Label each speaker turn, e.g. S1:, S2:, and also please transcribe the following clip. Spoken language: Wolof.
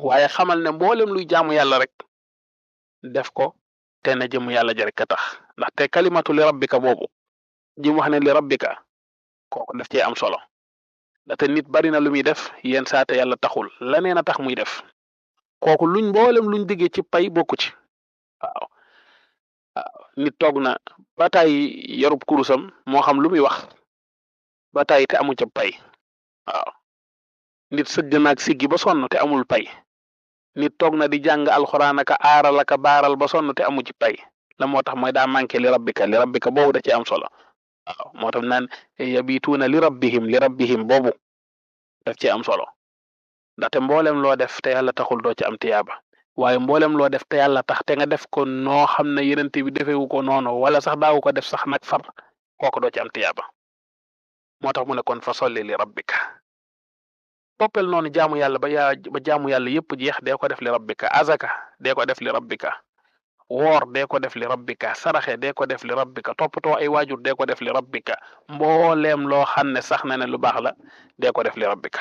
S1: waaye xamal ne mboolem luy jaamu yàlla rek def ko te na jëm yàlla ja rek a tax ndaxte kalimatu li rabbika boobu ji mu wax ne li rabbika kooku daf cee am solo ndaxte nit bari na lu muy def yenn saate yàlla taxul laneen a tax muy def kooku mboolem luñ diggee ci pay bokku ci waaw nit toog na ba tey yarub kurusam moo xam lu muy wax ba tey te amu ca pay waaw nit sëgg naag siggi ba sonn te amul pay nit toog na di jàng alxuraan aka aaral aka baaral ba sonn te amu ci pay la moo tax mooy daa manqué li rabbika boobu da ci am solo waaw moo tax naan yabituuna li rabbihim boobu daf ci am solo ndaxte mboolem loo def te yàlla taxul doo ci am tiyaaba waaye mboolem loo def te yàlla tax te nga def ko noo xam ne yenente bi defewu ko noonu wala sax daawu ko def sax nag far kooku doo ci am tiyaaba moo tax mu ne kon fa solli li rabbika toppel noonu jaamu yàlla ba jaamu yàlla yépp jeex dee ko def li rabbika azaka dee ko def li rabbika woor dee ko def li rabbika saraxe dee ko def li rabbika toppatoo ay waajur dee ko def li rabbika mbooleem loo xam ne sax na ne lu baax la dee ko def li rabbika